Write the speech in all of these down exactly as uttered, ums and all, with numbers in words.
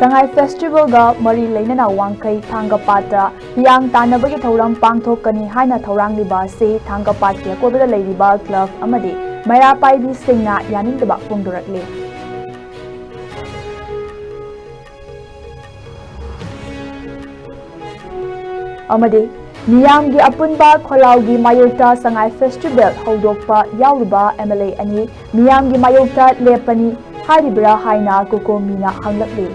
ꯁꯉꯥꯏ ꯐꯦꯁꯇꯤꯚꯦꯜꯒ ꯃꯔꯤ ꯂꯩꯅꯅ ꯋꯥꯡꯈꯩ ꯊꯥꯡꯒꯄꯥꯠꯇ ꯍꯤꯌꯥꯡ ꯇꯥꯟꯅꯕꯒꯤ ꯊꯧꯔꯝ ꯄꯥꯡꯊꯣꯛꯀꯅꯤ ꯍꯥꯏꯅ ꯊꯧꯔꯥꯡꯂꯤꯕ ꯑꯁꯤ ꯊꯥꯡꯒꯄꯥꯠꯀꯤ ꯑꯀꯣꯏꯕꯗ ꯂꯩꯔꯤꯕ ꯀ꯭ꯂꯕ ꯑꯃꯗꯤ ꯃꯩꯔꯥ ꯄꯥꯏꯕꯤꯁꯤꯡꯅ ꯌꯥꯅꯤꯡꯗꯕ ꯐꯣꯡꯗꯣꯔꯛꯂꯤ꯫ ꯑꯃꯗꯤ ꯃꯤꯌꯥꯝꯒꯤ ꯑꯄꯨꯟꯕ ꯈꯣꯜꯂꯥꯎꯒꯤ ꯃꯥꯌꯣꯛꯇ ꯁꯉꯥꯏ ꯐꯦꯁꯇꯤꯚꯦꯜ ꯍꯧꯗꯣꯛꯄ ꯌꯥꯎꯔꯤꯕ ꯑꯦꯝ ꯑꯦꯜ ꯑꯦ ꯑꯅꯤ ꯃꯤꯌꯥꯝꯒꯤ ꯃꯥꯌꯣꯛꯇ ꯂꯦꯞꯄꯅꯤ ꯍꯥꯏꯔꯤꯕ꯭ꯔꯥ ꯍꯥꯏꯅ ꯀꯣꯀꯣꯃꯤꯅ ꯍꯪꯂꯛꯂꯤ꯫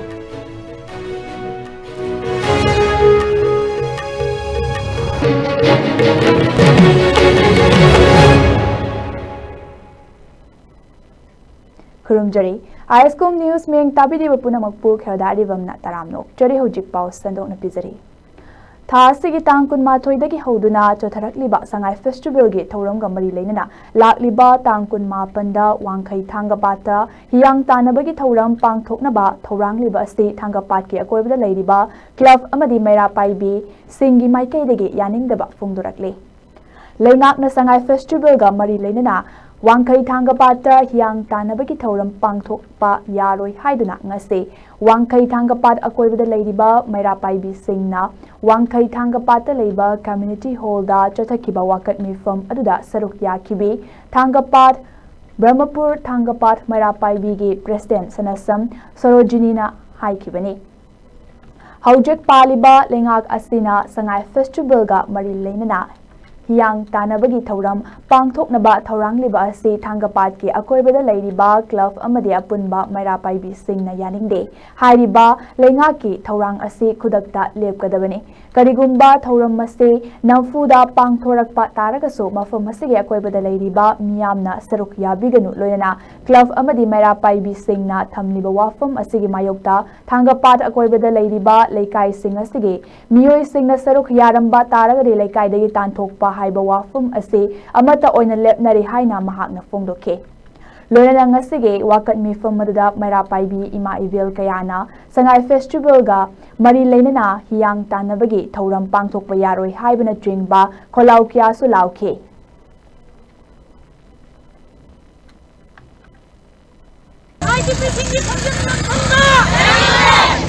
ꯈꯨꯔꯨꯝꯖꯔꯤ꯫ ꯑꯥꯏ ꯑꯦꯁ ꯀꯣꯝ ꯅ꯭ꯌꯨꯁ ꯃꯤꯠꯌꯦꯡ ꯇꯥꯕꯤꯔꯤꯕ ꯄꯨꯝꯅꯃꯛꯄꯨ ꯈꯦꯜꯗꯥ ꯑꯔꯤꯕꯝꯅ ꯇꯔꯥꯝꯅ ꯑꯣꯛꯆꯔꯤ꯫ ꯍꯧꯖꯤꯛ ꯄꯥꯎ ꯁꯟꯗꯣꯛꯅ ꯄꯤꯖꯔꯤ꯫ ꯊꯥ ꯑꯁꯤꯒꯤ ꯇꯥꯡ ꯀꯨꯟꯃꯥꯊꯣꯏꯗꯒꯤ ꯍꯧꯗꯨꯅ ꯆꯠꯊꯔꯛꯂꯤꯕ ꯁꯉꯥꯏ ꯐꯦꯁꯇꯤꯚꯦꯜꯒꯤ ꯊꯧꯔꯝꯒ ꯃꯔꯤ ꯂꯩꯅꯅ ꯂꯥꯛꯂꯤꯕ ꯇꯥꯡ ꯀꯨꯟꯃꯥꯄꯟꯗ ꯋꯥꯡꯈꯩ ꯊꯥꯡꯒꯄꯥꯠꯇ ꯍꯤꯌꯥꯡ ꯇꯥꯟꯅꯕꯒꯤ ꯊꯧꯔꯝ ꯄꯥꯡꯊꯣꯛꯅꯕ ꯊꯧꯔꯥꯡꯂꯤꯕ ꯑꯁꯤ ꯊꯥꯡꯒꯄꯥꯠꯀꯤ ꯑꯀꯣꯏꯕꯗ ꯂꯩꯔꯤꯕ ꯀ꯭ꯂꯕ ꯑꯃꯗꯤ ꯃꯩꯔꯥ ꯄꯥꯏꯕꯤꯁꯤꯡꯒꯤ ꯃꯥꯏꯀꯩꯗꯒꯤ ꯌꯥꯅꯤꯡꯗꯕ ꯐꯣꯡꯗꯣꯔꯛꯂꯤ꯫ ꯂꯩꯉꯥꯛꯅ ꯁꯉꯥꯏ ꯐꯦꯁꯇꯤꯚꯦꯜꯒ ꯃꯔꯤ ꯂꯩꯅꯅ ꯋꯥꯡꯈꯩ ꯊꯥꯡꯒꯄꯥꯠꯇ ꯍꯤꯌꯥꯡ ꯇꯥꯟꯅꯕꯒꯤ ꯊꯧꯔꯝ ꯄꯥꯡꯊꯣꯛꯄ ꯌꯥꯔꯣꯏ ꯍꯥꯏꯗꯨꯅ ꯉꯁꯤ ꯋꯥꯡꯈꯩ ꯊꯥꯡꯒꯄꯥꯠ ꯑꯀꯣꯏꯕꯗ ꯂꯩꯔꯤꯕ ꯃꯩꯔꯥ ꯄꯥꯏꯕꯤꯁꯤꯡꯅ ꯋꯥꯡꯈꯩ ꯊꯥꯡꯒꯄꯥꯠꯇ ꯂꯩꯕ ꯀꯝꯃ꯭ꯌꯨꯅꯤꯇꯤ ꯍꯣꯜꯗ ꯆꯠꯊꯈꯤꯕ ꯋꯥꯀꯠ ꯃꯤꯐꯝ ꯑꯗꯨꯗ ꯁꯔꯨꯛ ꯌꯥꯈꯤꯕꯤ ꯊꯥꯡꯒꯄꯥꯠ ꯕ꯭ꯔꯍꯃꯄꯨꯔ ꯊꯥꯡꯒꯄꯥꯠ ꯃꯩꯔꯥ ꯄꯥꯏꯕꯤꯒꯤ ꯄ꯭ꯔꯦꯁꯤꯗꯦꯟꯠ ꯁꯅꯥꯁꯝ ꯁꯣꯔꯣꯖꯤꯅꯤꯅ ꯍꯥꯏꯈꯤꯕꯅꯤ꯫ ꯍꯧꯖꯤꯛ ꯄꯥꯜꯂꯤꯕ ꯂꯩꯉꯥꯛ ꯑꯁꯤꯅ ꯁꯉꯥꯏ ꯐꯦꯁꯇꯤꯚꯦꯜꯒ ꯃꯔꯤ ꯂꯩꯅꯅ ꯍꯤꯌꯥꯡ ꯇꯥꯟꯅꯕꯒꯤ ꯊꯧꯔꯝ ꯄꯥꯡꯊꯣꯛꯅꯕ ꯊꯧꯔꯥꯡꯂꯤꯕ ꯑꯁꯤ ꯊꯥꯡꯒꯄꯥꯠꯀꯤ ꯑꯀꯣꯏꯕꯗ ꯂꯩꯔꯤꯕ ꯀ꯭ꯂꯕ ꯑꯃꯗꯤ ꯑꯄꯨꯟꯕ ꯃꯩꯔꯥ ꯄꯥꯏꯕꯤꯁꯤꯡꯅ ꯌꯥꯅꯤꯡꯗꯦ꯫ ꯍꯥꯏꯔꯤꯕ ꯂꯩꯉꯥꯛꯀꯤ ꯊꯧꯔꯥꯡ ꯑꯁꯤ ꯈꯨꯗꯛꯇ ꯂꯦꯞꯀꯗꯕꯅꯤ꯫ ꯀꯔꯤꯒꯨꯝꯕ ꯊꯧꯔꯝ ꯑꯁꯤ ꯅꯝꯐꯨꯗ ꯄꯥꯡꯊꯣꯔꯛꯄ ꯇꯥꯔꯒꯁꯨ ꯃꯐꯝ ꯑꯁꯤꯒꯤ ꯑꯀꯣꯏꯕꯗ ꯂꯩꯔꯤꯕ ꯃꯤꯌꯥꯝꯅ ꯁꯔꯨꯛ ꯌꯥꯕꯤꯒꯅꯨ꯫ ꯂꯣꯏꯅꯅ ꯀ꯭ꯂꯕ ꯑꯃꯗꯤ ꯃꯩꯔꯥ ꯄꯥꯏꯕꯤꯁꯤꯡꯅ ꯊꯝꯂꯤꯕ ꯋꯥꯐꯝ ꯑꯁꯤꯒꯤ ꯃꯥꯌꯣꯛꯇ ꯊꯥꯡꯒꯄꯥꯠ ꯑꯀꯣꯏꯕꯗ ꯂꯩꯔꯤꯕ ꯂꯩꯀꯥꯏꯁꯤꯡ ꯑꯁꯤꯒꯤ ꯃꯤꯑꯣꯏꯁꯤꯡꯅ ꯁꯔꯨꯛ ꯌꯥꯔꯝꯕ ꯇꯥꯔꯒꯗꯤ ꯂꯩꯀꯥꯏꯗꯒꯤ ꯇꯥꯟꯊꯣꯛꯄ ꯍꯥꯏꯕ ꯋꯥꯐꯝ ꯑꯁꯤ ꯑꯃꯠꯇ ꯑꯣꯏꯅ ꯂꯦꯞꯅꯔꯤ ꯍꯥꯏꯅ ꯃꯍꯥꯛꯅ ꯐꯣꯡꯗꯣꯛꯈꯤ꯫ ꯂꯣꯏꯅꯅ ꯉꯁꯤꯒꯤ ꯋꯥꯀꯠ ꯃꯤꯐꯝ ꯑꯗꯨꯗ ꯃꯩꯔꯥ ꯄꯥꯏꯕꯤ ꯏꯃꯥ ꯏꯕꯦꯜ ꯀꯌꯥꯅ ꯁꯉꯥꯏ ꯐꯦꯁꯇꯤꯚꯦꯜꯒ ꯃꯔꯤ ꯂꯩꯅꯅ ꯍꯤꯌꯥꯡ ꯇꯥꯟꯅꯕꯒꯤ ꯊꯧꯔꯝ ꯄꯥꯡꯊꯣꯛꯄ ꯌꯥꯔꯣꯏ ꯍꯥꯏꯕꯅꯆꯤꯡꯕ ꯈꯣꯜꯂꯥꯎ ꯀꯌꯥꯁꯨ ꯂꯥꯎꯈꯤ꯫ ꯑꯥꯏ ꯗꯤ ꯄꯤꯁꯤꯡꯒꯤ ꯈꯣꯡꯖꯪ ꯅꯪꯍꯟꯕ!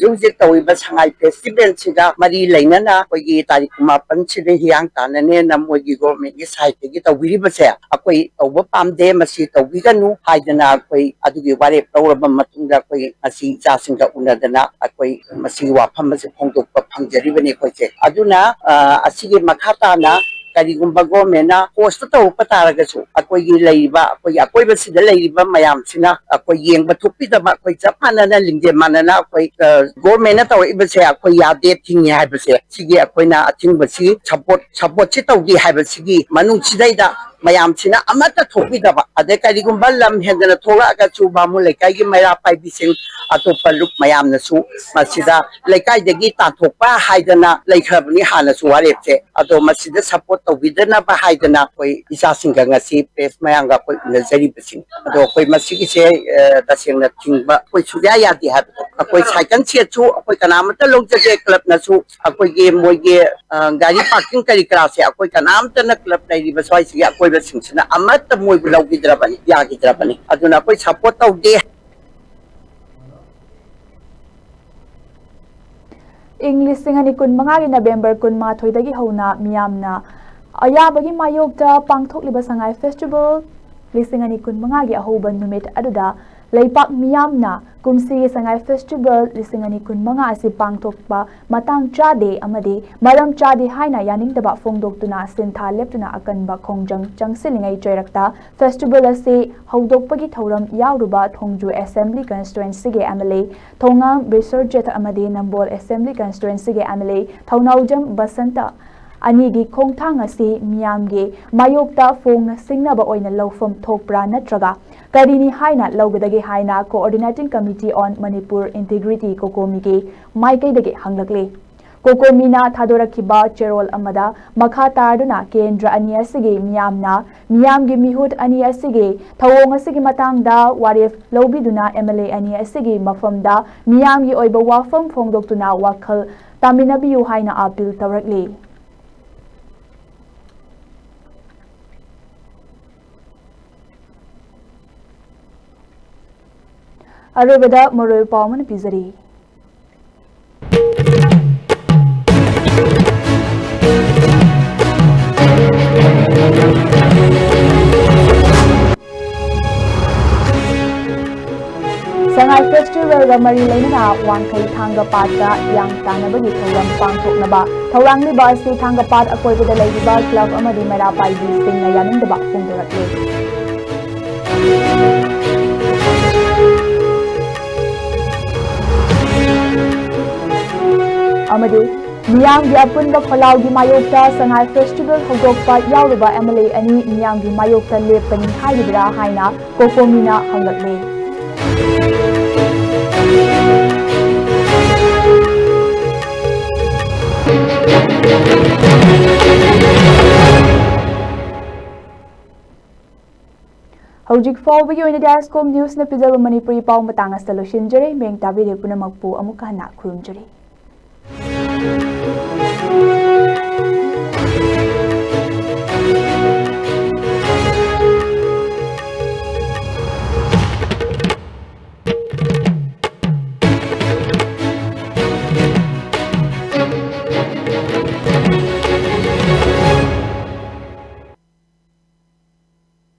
ꯍꯧꯖꯤꯛ ꯇꯧꯔꯤꯕ ꯁꯉꯥꯏ ꯐꯦꯁꯇꯤꯚꯦꯜꯁꯤꯒ ꯃꯔꯤ ꯂꯩꯅꯅ ꯑꯩꯈꯣꯏꯒꯤ ꯇꯥꯔꯤꯛ ꯀꯨꯟꯃꯥꯄꯟꯁꯤꯗ ꯍꯤꯌꯥꯡ ꯇꯥꯟꯅꯅꯦꯅ ꯃꯣꯏꯒꯤ ꯒꯣꯔꯃꯦꯟꯒꯤ ꯁꯥꯏꯠꯇꯒꯤ ꯇꯧꯕꯤꯔꯤꯕꯁꯦ ꯑꯩꯈꯣꯏ ꯇꯧꯕ ꯄꯥꯝꯗꯦ, ꯃꯁꯤ ꯇꯧꯕꯤꯒꯅꯨ ꯍꯥꯏꯗꯅ ꯑꯩꯈꯣꯏ ꯑꯗꯨꯒꯤ ꯋꯥꯔꯦꯞ ꯂꯧꯔꯕ ꯃꯇꯨꯡꯗ ꯑꯩꯈꯣꯏ ꯉꯁꯤ ꯏꯆꯥꯁꯤꯡꯒ ꯎꯅꯗꯅ ꯑꯩꯈꯣꯏ ꯃꯁꯤꯒꯤ ꯋꯥꯐꯝ ꯑꯁꯤ ꯐꯣꯡꯗꯣꯛꯄ ꯐꯪꯖꯔꯤꯕꯅꯤ ꯑꯩꯈꯣꯏꯁꯦ꯫ ꯑꯗꯨꯅ ꯑ, ꯑꯁꯤꯒꯤ ꯃꯈꯥ ꯇꯥꯅ ꯀꯔꯤꯒꯨꯝꯕ ꯒꯣꯔꯃꯦꯟꯅ ꯐꯣꯔꯁꯇ ꯇꯧꯔꯛꯄ ꯇꯥꯔꯒꯁꯨ ꯑꯩꯈꯣꯏꯒꯤ ꯂꯩꯔꯤꯕ, ꯑꯩꯈꯣꯏꯒꯤ ꯑꯀꯣꯏꯕꯁꯤꯗ ꯂꯩꯔꯤꯕ ꯃꯌꯥꯝꯁꯤꯅ ꯑꯩꯈꯣꯏ ꯌꯦꯡꯕ ꯊꯣꯛꯄꯤꯗꯕ, ꯑꯩꯈꯣꯏ ꯆꯞ ꯃꯥꯟꯅꯅ ꯂꯤꯡꯖꯦꯜ ꯃꯥꯟꯅꯅ ꯑꯩꯈꯣꯏ ꯒꯣꯔꯃꯦꯟꯅ ꯇꯧꯔꯛꯏꯕꯁꯦ ꯑꯩꯈꯣꯏ ꯌꯥꯗꯦ, ꯊꯤꯡꯉꯦ ꯍꯥꯏꯕꯁꯦ ꯁꯤꯒꯤ ꯑꯩꯈꯣꯏꯅ ꯑꯊꯤꯡꯕꯁꯤ ꯁꯄꯣꯔꯠ ꯁꯄꯣꯔꯠꯁꯤ ꯇꯧꯗꯦ ꯍꯥꯏꯕꯁꯤꯒꯤ ꯃꯅꯨꯡꯁꯤꯗꯩꯗ ꯃꯌꯥꯝꯁꯤꯅ ꯑꯃꯠꯇ ꯊꯣꯛꯄꯤꯗꯕ, ꯑꯗꯩ ꯀꯔꯤꯒꯨꯝꯕ ꯂꯝ ꯍꯦꯟꯗꯅ ꯊꯣꯛꯂꯛꯑꯒꯁꯨ ꯕꯥꯃꯣꯟ ꯂꯩꯀꯥꯏꯒꯤ ꯃꯩꯔꯥ ꯄꯥꯏꯕꯤꯁꯤꯡ, ꯑꯇꯣꯞꯄ ꯂꯨꯞ ꯃꯌꯥꯝꯅꯁꯨ ꯃꯁꯤꯗ ꯂꯩꯀꯥꯏꯗꯒꯤ ꯇꯥꯟꯊꯣꯛꯄ ꯍꯥꯏꯗꯅ ꯂꯩꯈ꯭ꯔꯕꯅꯤ ꯍꯥꯟꯅꯁꯨ ꯋꯥꯔꯦꯞꯁꯦ꯫ ꯑꯗꯣ ꯃꯁꯤꯗ ꯁꯄꯣꯔꯠ ꯇꯧꯕꯤꯗꯅꯕ ꯍꯥꯏꯗꯅ ꯑꯩꯈꯣꯏ ꯏꯆꯥꯁꯤꯡꯒ ꯉꯁꯤ ꯄ꯭ꯔꯦꯁ ꯃꯌꯥꯝꯒ ꯑꯩꯈꯣꯏ ꯎꯅꯖꯔꯤꯕꯁꯤꯅꯤ꯫ ꯑꯗꯣ ꯑꯩꯈꯣꯏ ꯃꯁꯤꯒꯤꯁꯦ ꯑ, ꯇꯁꯦꯡꯅ ꯊꯤꯡꯕ ꯑꯩꯈꯣꯏ ꯁꯨꯡꯌꯥ ꯌꯥꯗꯦ ꯍꯥꯏꯕꯗꯣ꯫ ꯑꯩꯈꯣꯏ ꯁꯥꯏꯀꯜ ꯁꯦꯠꯁꯨ ꯑꯩꯈꯣꯏ ꯀꯅꯥꯃꯠꯇ ꯂꯧꯖꯗꯦ, ꯀ꯭ꯂꯕꯅꯁꯨ ꯑꯩꯈꯣꯏꯒꯤ ꯃꯣꯏꯒꯤ ꯑ, ꯒꯥꯔꯤ ꯄꯥꯔꯀꯤꯡ ꯀꯔꯤ ꯀꯔꯥꯁꯦ ꯑꯩꯈꯣꯏ ꯀꯅꯥꯝꯇꯅ ꯀ꯭ꯂꯕ ꯂꯩꯔꯤꯕ ꯁ꯭ꯋꯥꯏꯁꯤꯒꯤ ꯑꯀꯣꯏꯕꯁꯤꯡꯁꯤꯅ ꯑꯃꯠꯇ ꯃꯣꯏꯕꯨ ꯂꯧꯈꯤꯗ꯭ꯔꯕꯅꯤ, ꯌꯥꯈꯤꯗ꯭ꯔꯕꯅꯤ꯫ ꯑꯗꯨꯅ ꯑꯩꯈꯣꯏ ꯁꯄꯣꯔꯠ ꯇꯧꯗꯦ꯫ ꯏꯪ ꯂꯤꯁꯤꯡ ꯑꯅꯤ ꯀꯨꯟ ꯃꯉꯥꯒꯤ ꯅꯕꯦꯝꯕꯔ ꯀꯨꯟꯃꯥꯊꯣꯏꯗꯒꯤ ꯍꯧꯅ ꯃꯤꯌꯥꯝꯅ ꯑꯌꯥꯕꯒꯤ ꯃꯥꯌꯣꯛꯇ ꯄꯥꯡꯊꯣꯛꯂꯤꯕ ꯁꯉꯥꯏ ꯐꯦꯁꯇꯤꯚꯦꯜ ꯂꯤꯁꯤꯡ ꯑꯅꯤ ꯀꯨꯟ ꯃꯉꯥꯒꯤ ꯑꯍꯧꯕ ꯅꯨꯃꯤꯠ ꯑꯗꯨꯗ ꯂꯩꯄꯥꯛ ꯃꯤꯌꯥꯝꯅ ꯀꯨꯝꯁꯤꯒꯤ ꯁꯉꯥꯏ ꯐꯦꯁꯇꯤꯚꯦꯜ ꯂꯤꯁꯤꯡ ꯑꯅꯤ ꯀꯨꯟ ꯃꯉꯥ ꯑꯁꯤ ꯄꯥꯡꯊꯣꯛꯄ ꯃꯇꯥꯡ ꯆꯥꯗꯦ ꯑꯃꯗꯤ ꯃꯔꯝ ꯆꯥꯗꯦ ꯍꯥꯏꯅ ꯌꯥꯅꯤꯡꯗꯕ ꯐꯣꯡꯗꯣꯛꯇꯨꯅ ꯁꯤꯟꯊꯥ ꯂꯦꯞꯇꯨꯅ ꯑꯀꯟꯕ ꯈꯣꯡꯖꯪ ꯆꯪꯁꯤꯜꯂꯤꯉꯩ ꯆꯩꯔꯛꯇ ꯐꯦꯁꯇꯤꯚꯦꯜ ꯑꯁꯤ ꯍꯧꯗꯣꯛꯄꯒꯤ ꯊꯧꯔꯝ ꯌꯥꯎꯔꯨꯕ ꯊꯣꯡꯖꯨ ꯑꯦꯁꯦꯝꯕ꯭ꯂꯤ ꯀꯟꯁꯇꯤꯇ꯭ꯋꯦꯟꯁꯤꯒꯤ M L A Thongam Biswajit ꯑꯃꯗꯤ ꯅꯝꯕꯣꯜ ꯑꯦꯁꯦꯝꯕ꯭ꯂꯤ ꯀꯟꯁꯇꯤꯇ꯭ꯋꯦꯟꯁꯤꯒꯤ M L A Thounaojam Basanta ꯑꯅꯤꯒꯤ ꯈꯣꯡꯊꯥꯡ ꯑꯁꯤ ꯃꯤꯌꯥꯝꯒꯤ ꯃꯥꯌꯣꯛꯇ ꯐꯣꯡꯅ ꯁꯤꯡꯅꯕ ꯑꯣꯏꯅ ꯂꯧꯐꯝ ꯊꯣꯛꯄ꯭ꯔꯥ ꯅꯠꯇ꯭ꯔꯒ ꯀꯔꯤꯅꯤ ꯍꯥꯏꯅ ꯂꯧꯒꯗꯒꯦ ꯍꯥꯏꯅ Coordinating Committee on Manipur Integrity, COCOMI ꯒꯤ ꯃꯥꯏꯀꯩꯗꯒꯤ ꯍꯪꯂꯛꯂꯤ꯫ ꯀꯣꯀꯣꯃꯤꯅ ꯊꯥꯗꯣꯔꯛꯈꯤꯕ ꯆꯦꯔꯣꯜ ꯑꯃꯗ ꯃꯈꯥ ꯇꯥꯗꯨꯅ ꯀꯦꯟꯗ꯭ꯔ ꯑꯅꯤ ꯑꯁꯤꯒꯤ ꯃꯤꯌꯥꯝꯅ ꯃꯤꯌꯥꯝꯒꯤ ꯃꯤꯍꯨꯠ ꯑꯅꯤ ꯑꯁꯤꯒꯤ ꯊꯧꯑꯣꯡ ꯑꯁꯤꯒꯤ ꯃꯇꯥꯡꯗ ꯋꯥꯔꯦꯞ ꯂꯧꯕꯤꯗꯨꯅ ꯑꯦꯝ ꯑꯦꯜ ꯑꯦ ꯑꯅꯤ ꯑꯁꯤꯒꯤ ꯃꯐꯝꯗ ꯃꯤꯌꯥꯝꯒꯤ ꯑꯣꯏꯕ ꯋꯥꯐꯝ ꯐꯣꯡꯗꯣꯛꯇꯨꯅ ꯋꯥꯈꯜ ꯇꯥꯃꯤꯟꯅꯕꯤꯌꯨ ꯍꯥꯏꯅ ꯑꯥꯄꯤꯜ ꯇꯧꯔꯛꯂꯤ꯫ ꯑꯔꯣꯏꯕꯗ ꯃꯔꯨꯑꯣꯏꯕ ꯄꯥꯎ ꯑꯃꯅ ꯄꯤꯖꯔꯤ꯫ ꯐꯦꯁꯇꯤꯚꯦꯜꯒ ꯃꯔꯤ ꯂꯩꯅꯅ ꯋꯥꯡꯈꯩ ꯊꯥꯡꯒ ꯄꯥꯠꯇ ꯍꯤꯌꯥꯡ ꯇꯥꯟꯅꯕꯒꯤ ꯊꯧꯔꯝ ꯄꯥꯡꯊꯣꯛꯅꯕ ꯊꯧꯔꯥꯡꯂꯤꯕ ꯑꯁꯤ ꯊꯥꯡꯒ ꯄꯥꯠ ꯑꯀꯣꯏꯕꯗ ꯂꯩꯔꯤꯕ ꯀ꯭ꯂꯕ ꯑꯃꯗꯤ ꯃꯩꯔꯥ ꯄꯥꯏꯕꯤꯁꯤꯡꯅ ꯌꯥꯅꯤꯡꯗꯕ ꯐꯣꯡꯗꯣꯔꯛꯂꯤ꯫ ꯑꯃꯗꯤ ꯃꯤꯌꯥꯝꯒꯤ ꯑꯄꯨꯟꯕ ꯈꯣꯜꯂꯥꯎꯒꯤ ꯃꯥꯌꯣꯛꯇ ꯁꯉꯥꯏ ꯐꯦꯁꯇꯤꯚꯦꯜ ꯍꯧꯗꯣꯛꯄ ꯌꯥꯎꯔꯤꯕ ꯑꯦꯝ ꯑꯦꯜ ꯑꯦ ꯑꯅꯤ ꯃꯤꯌꯥꯝꯒꯤ ꯃꯥꯌꯣꯛꯇ ꯂꯦꯞꯄꯅꯤ ꯍꯥꯏꯔꯤꯕ꯭ꯔꯥ ꯍꯥꯏꯅ ꯀꯣꯀꯣꯃꯤꯅ ꯍꯪꯂꯛꯂꯤ꯫ ꯍꯧꯖꯤꯛ ꯐꯥꯎꯕꯒꯤ ꯑꯣꯏꯅꯗꯤ ꯑꯥꯏꯁꯀꯣꯝ ꯅ꯭ꯌꯨꯁꯅ ꯄꯤꯖꯕ ꯃꯅꯤꯄꯨꯔꯤ ꯄꯥꯎ ꯃꯇꯥꯡ ꯑꯁꯤꯗ ꯂꯣꯏꯁꯤꯟꯖꯔꯦ꯫ ꯃꯌꯦꯛ ꯇꯥꯕꯤꯔꯤꯕ ꯄꯨꯝꯅꯃꯛꯄꯨ ꯑꯃꯨꯛꯀ ꯍꯟꯅ ꯈꯨꯔꯨꯝꯖꯔꯤ꯫